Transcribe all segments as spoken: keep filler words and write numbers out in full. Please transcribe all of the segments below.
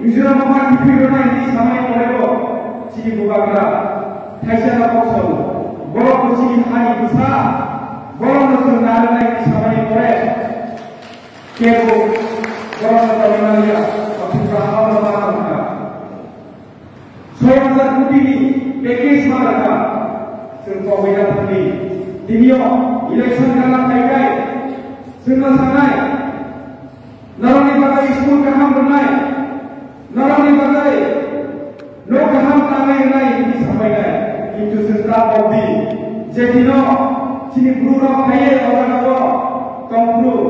Mizoram ma kiphilrwnai hinwi samani porebo chini bubagra thaisa no kok sao. Borok bo chini hani bwsa, borok no chwng narwknai hinwi samani pore kebo borok no tongwi manya, o Tripura ha no ma wngkha. Soi hajar koti ni package ma rwkha, chwng kogwi na thangwi. Tini o election gana phaikhai, chwngno sanai, norokni bagwi school kaham rwnai, norokni bagwi nok kaham tangwi rwnai hinwi sapainai. Kintu chwng ta bokdi, je dino chini bwrwirok phaiwi o jagao tongphuru,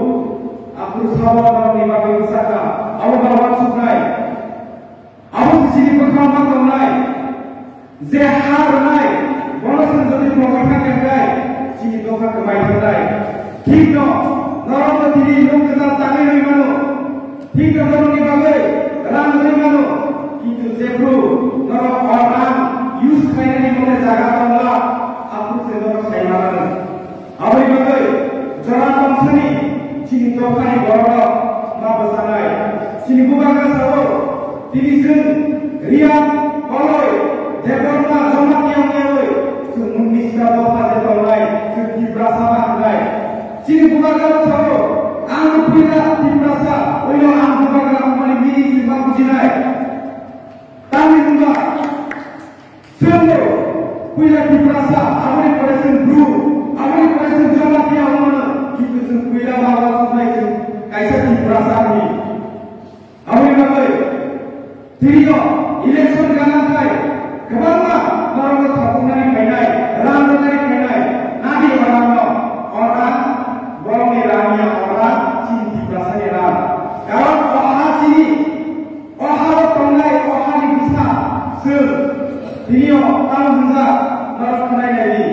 aphuru sabo norokni bagwi bwsakha, abo ba uansuknai. Abo se chini bwkhao ma tongnai, je ha rwnai, bono chwng jodi mokol kha khe khlai, chini dopha kwmai thangnai. Thik no, norok no tini nuk kwtal tangwi rwi mano. Thik no, norokni bagwi rang rwi mano. Kintu jephru norok o rang use khlainani mone jaga tongla, aphuru se norok sai mananw. Aboni bagwi jora tongthani chini dophani bororok ma bwchanai. Chini bubagra sao, tini chwng Reang, Koloi, Debbarma, Jamatia wngyawi chwng unnista dopha je tongnai, chwng Tiprasa ma wngnai. Chini bubagra sao, ang puila Tiprasa, oino ang bubagra wngmani meaning chwng ma bujinai. Tamni hwnba, chwngbo puila Tiprasa, aboni pore chwng Bru, aboni pore chwng Jamatia wngmano, kintu chwng puila ma uansuknai chwng kaisa Tiprasa hinwi. Aboni bagwi tini o election gana khai kwbangma norokno thapuknani phainai, rang rwnani phainai, nadi o rang no, o rang borokni rang ya, o rang chini Tiprasani rang. Karon o ha chini O hao tongnai o hani bwsa chwng tini o tamo hwnjak norok khwnai nai di.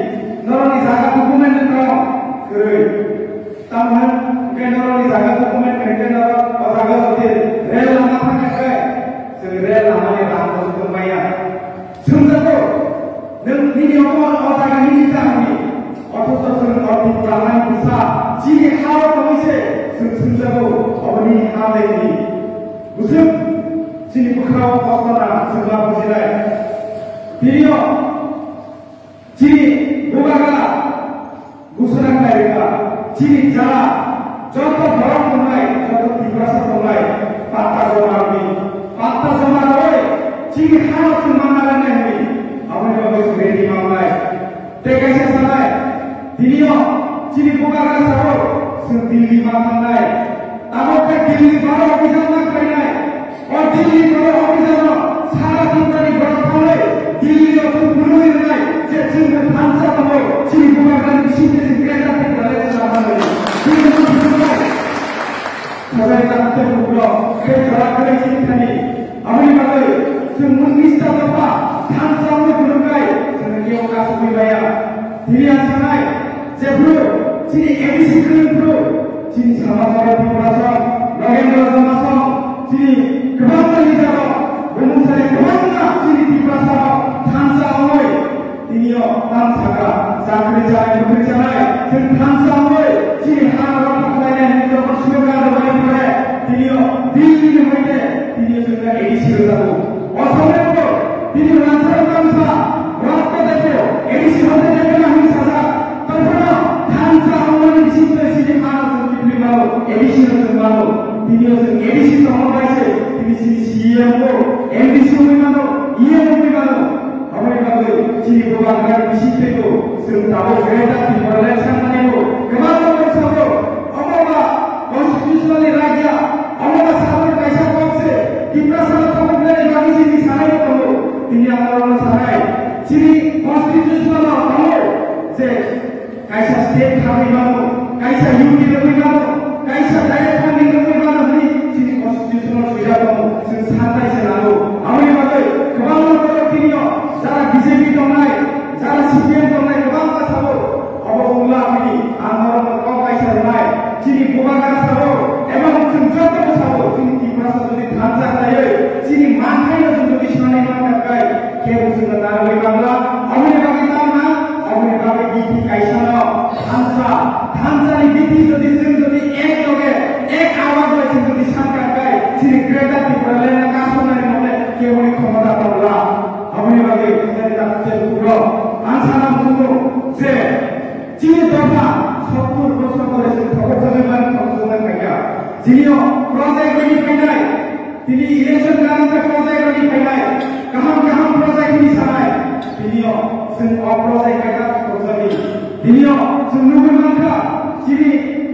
Norokni jaga document ni tong kwrwi. Tamo hwn hwnkhe norokni jaga document hwnkhe norok o jaga jodi rel lama thangkhe chwng rel lama ni rang bo chwng maya. Swngjago, nwng nini omo o jaga nini ta hwnwi, othocho chwng o Tiprasani bwsa chini ha-o tongwi se chwng swngjago, obo nini ha de hwnwi. Bwswk chini bwkhao kosto nang chwng ma bujinai. Tini-o chini bubagra Gusana khlairwkha, chini jara joto borok tongnai, joto Tiprasa tongnai, patta joma rwdi, patta joma rwui chini hano chwng manna rwnai hwnwi aboni bagwi chwng ready ma wngnai. Tei kaisa sanai, tini-o chini bubagra sao chwng Delhi ma thangnai, abo khe Delhi baro officer ma khlainai. O Delhi borok officer no sara Tripura ni borok thangwi Delhi o chwng phunugwi rwnai je chwng no thansa tongo, chini bubagrani bisingtwi chwng greater Tipraland chwng ma nai. Chwng no phunuknai. Sajai ta tei phunuklo, tei jora kwrwi chini thani. Aboni bagwi chwng mung nista dopha thansa wngwi phunuknai, chwng no kebo kasugwi maya. Tini ang sanai, Jephru chini A D C kwrwngphru, chini Samajwadi Tripura song, Nagendra Joma song, chini kwbangma leader rok, bumung sari kwbangma chini Tiprasa rok thansa wngwi tini-o tang sakha, chakri chanai, bwkri chanai, chwng thansa wngwi chini ha rok khlainai hwnwi joto slogan rwmani pore tini-o Delhi ni hoite tini-o chwng A D C rwjago. O somoi bo tini Ranchak Ranchak Rasta Depot A D C hotel de kena hwnwi sajak. Tongphano thansa wngmani bisingtwi chini hano chwng kiphilwi mano, A D C no chwng mano. Tini o chwng A D C tongma bai se tini chini C E M o, M D C wngwi mano, E M wngwi mano. Aboni bagwi chini bubagrani bisingtwi bo chwng tabuk greater Tipraland sanmani bo kwbangma borok sabo. Omo ba constitutional ni right ya, omo ba saboni kaisa kok se, Tiprasa no tabuk nani bagwi chini sanai bo tongo. Tini ang norokno sanai, chini constitution o tongo je kaisa state thangwi mano, kaisa U T rwgwi mano, kaisa direct funding rwgwi mano hwnwi chini constitution o swijak tongo. Chwng santai se nango. Aboni bagwi kwbangma borok tini o jara B J P tongnai, jara C P M tongnai kwbangma sabo. Obo wngla hwnwi ang norokno kok kaisa rwnai. Chini bubagra sabo, eba chwng joto sabo, chini Tiprasa jodi thansa khlaiwi, chini manthaino chwng jodi sanani mankha khlai, kebo chwngno narwgwi mangla, aboni bagwi tamo na, aboni bagwi bithi kaisano thansa, thansani bithi jodi chwng jodi ek loge, ek awaz bai chwng jodi sankha khlai, chini Greater Tipraland no kasonai. Tini election gana khe project rani phainai, kaham kaham project ni sanai. Tini o chwng o project kaisa khorokjagwi. Tini o chwng nugwi mankha, chini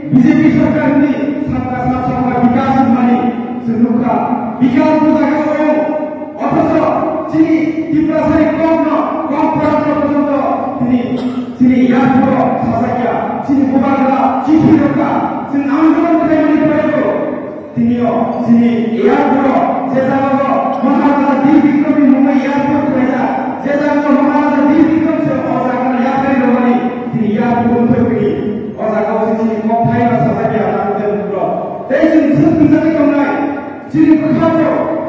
B J P sarkar ni sabka sath sabka bikas hwnmani chwng nukha. Bikas bo jaga o, othocho chini Tiprasani kokno kok pora porjonto tini chini yaporo sajakya, chini bubagra chithi rokha, chwng andolon khlaimani pore bo. Tini o chini airport o je jaga o Maharaja Bir Bikram ni mungwi airport khlaijak, je jaga o Maharaja Bir Bikram se o jaga no yaphai rwmani tini airport wngthokni o jaga o se chini kok thai ma sajak ya nang tei bukro. Tei chini suk twijagwi tongnai chini bwkhao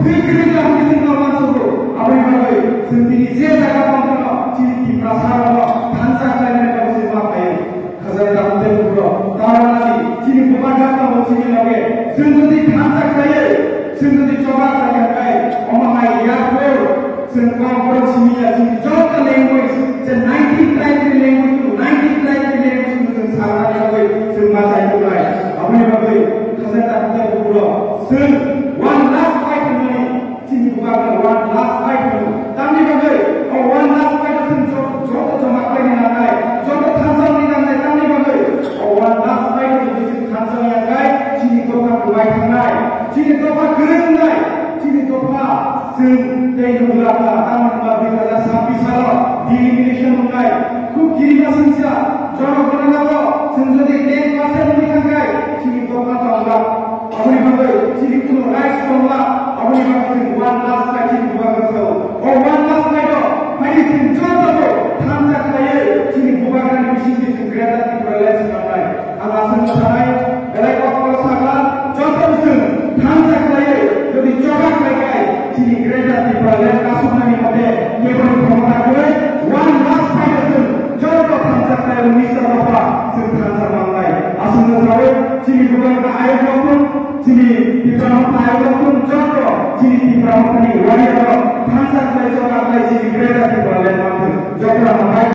thwi kwrwi kaham chini ma mansugo. Aboni bagwi chwng tini je jaga tongmano chini Tiprasa rokno thansa khlainani bagwi se ma phaio. Khajak tabuk tei bukro, taranani chini bubagra tongo chini loge. Chwng jodi thansa khlaiwi, chwng jodi choba khlai kha khe, omo hai yapor chwng kok borok simi ya, chini joto language, je nineteen tribe ni language, nineteen tribe ni language no chwng sanani bagwi chwng ma chai tongnai. Aboni bagwi khajak tabuk tei bukro, chwng one last fight hwnmani Chini bubagra one last fight hwnwi. Tamni bagwi o one last fight o chwng jo-, joto joma khlaina nangnai, joto thansa wngwi nangnai. Tamni bagwi o one last fight o chwng thansa wngya khe chini dopha kwbai thangnai, chini dopha kwrwng wngnai, chini dopha chwng tei nukla kha. Tamni bagwi dui hajar sabbish salo delimitation wngnai. Khub kirima singsa, jono gwnangno chwng jodi ten percent wngwi thangkhe chini dopha tongla. Aboni bagwi chini kuno rights tongla, aboni bagwi chini one last fight chini bubagra sao. O one last fight o phaidi chini joto bo thansa khlaiwi chini bubagrani bisingtwi chwng Greater Tipraland swnamnai. Ang aswk sanai, belai kok kok sakla, joto chwng thansa khlaiwi jodi choba khlai khe chini Greater Tipraland kasuknani mote keboni khomota kwrwi. One last fight o chwng joto thansa khlaiwi Mister Dopha chwng thansa mangnai. Aswkno sawi chini bubagra ayuk rok thung, chini Tipra Motha ayuk rok thung, joto chini Tipra Mothani warrior rok thansa khlai choba khlai chini Greater Tipraland manthung. Joto rok hambai.